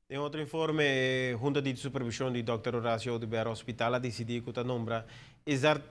Den otro informe, Hunta di Supervision di Dr. Horacio Oduber Hospital a dicidi cu ta nombra Ezzard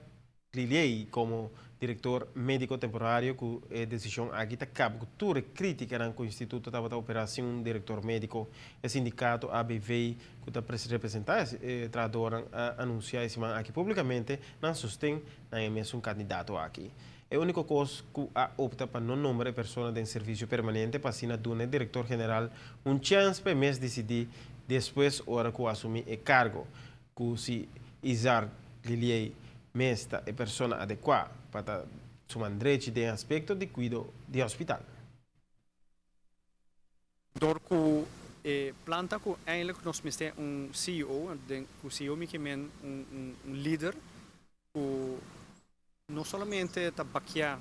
Liliey como director medico temporario. Cu e decision aki ta caba cu tur critica cu e instituto tabata opera sin un director medico. E sindicato ABV, cu ta representa e trahador, a anuncia e siman aki publicamente nan sosten na e mesun candidato aki. E unico cos cu a opta pa no nombra e persona den servicio permanente pa asina duna e director general un chance pa mes dicidi despues, ora cu asumi e cargo, cu si Ezzard Liliey mes ta e persona adecua pa su drechi den aspecto di cuido di hospital. Door cu e planta cu eigenlijk nos mester un CEO, den cu CEO mi kiermen un lider cu no solamente ta bakia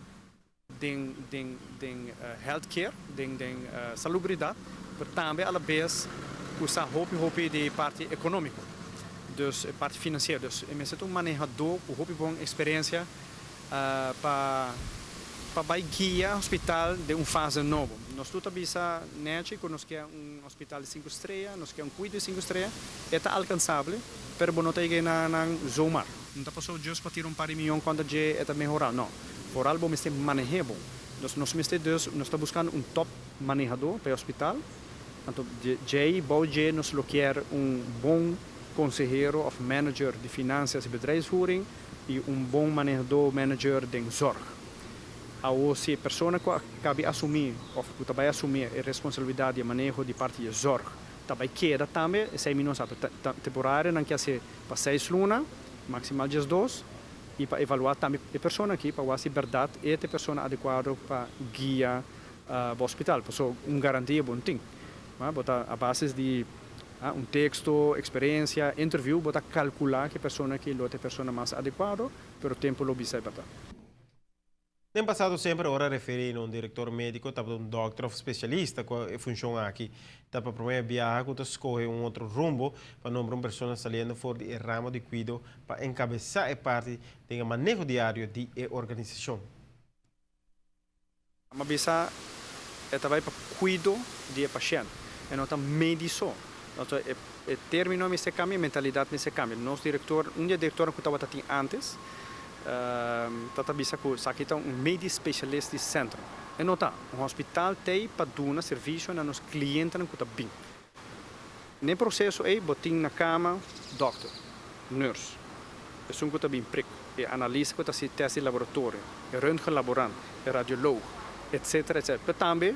den healthcare, den salubridad, mas tambe a la vez usa hopi hopi di parti economico. Dus e parti financiero. Dus e mester un manehador cu hopi bon experiencia pa bay guia hospital den un fase nobo. Nos tur ta bisa net cu nos kier un hospital di 5 strea, nos kier un cuido di 5 strea, ta alcansabel, pero no ta na zomaar. No ta paso just pa tira un par di miyon cuando e ta mehora, no. Vooral bo mester maneha bon. Dus nos mester dus, nos ta buscando un top manehador pa e hospital. Anto, J, bou J, nos lo kier un bon consehero of manager di financiën y bedrijfsvoering y un bon manehador, manager di zorg. Of si e persona cu caba di asumi of cu tambe asumi e responsabilidad di maneho di parti di zorg, tambe keda tambe, esey mi no sa, temporario, no kier ser pa 6 luna, maximal 12, y pa evalua tambe e persona aki, pa si berdad e e persona adecua pa guia e hospital. Paso un garantia bo no tin. Bo ta a base di un texto, experiencia, interview, bo ta calcula cu e persona aki lo ta e persona mas adecua, pero tempo lo bisa bata. Den pasado semper ora referi na un director medico, tabata un doctor of specialista cu e funcion aki. Ta pa prome biaha cu ta scoge un otro rumbo pa nombra un persona saliendo for di ramo di cuido pa encabesa e parti di maneho diario di e organisacion. Ma bisa e tambe pa cuido di pashent. E no ta medico. Anto, e termino mester cambia, mentalidad mester cambia. Nos director, un director cu tabata tin antes, tabata bisa cu esaki ta un medisch specialistisch centrum. E no ta, un hospital tin pa duna servicio na nos clientenan cu ta bin. Den proceso ey, bo tin na cama doctor, nurse, esun cu ta bin prik, e analista cu ta haci test di laboratorio, e röntgenlaborant, e radioloog, etc. Etc. Pero tambe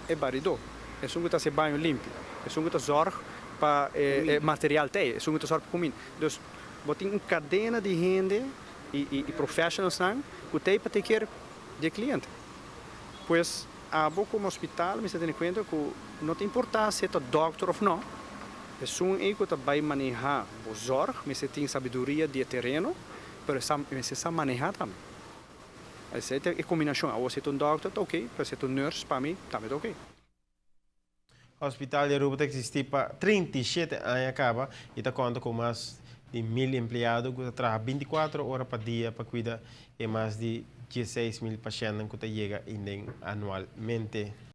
e barido, esun cu ta haci baño limpi, esun cu ta zorg pa material t'ey, esun cu ta zorg pa cuminda. Dus, bo tin un cadena di hende y professionals nan, cu t'ey pa take care di cliente. Pues, abo como hospital, mester tene cuenta cu no ta importa si ta doctor of no, esun ey cu ta bay maneha e zorg, mester tin sabiduria di tereno, pero mester sa maneha tambe. Esey ta e combinacion. Abo si ta un doctor, ta ok, pero si ta un nurse, pa mi, tambe ta ok. Hospital di Aruba ta existi pa 37 aña caba y ta conta cu mas di 1000 empleado cu ta traha 24 ora pa dia pa cuida e mas di 16 mil pashent cu ta yega anualmente.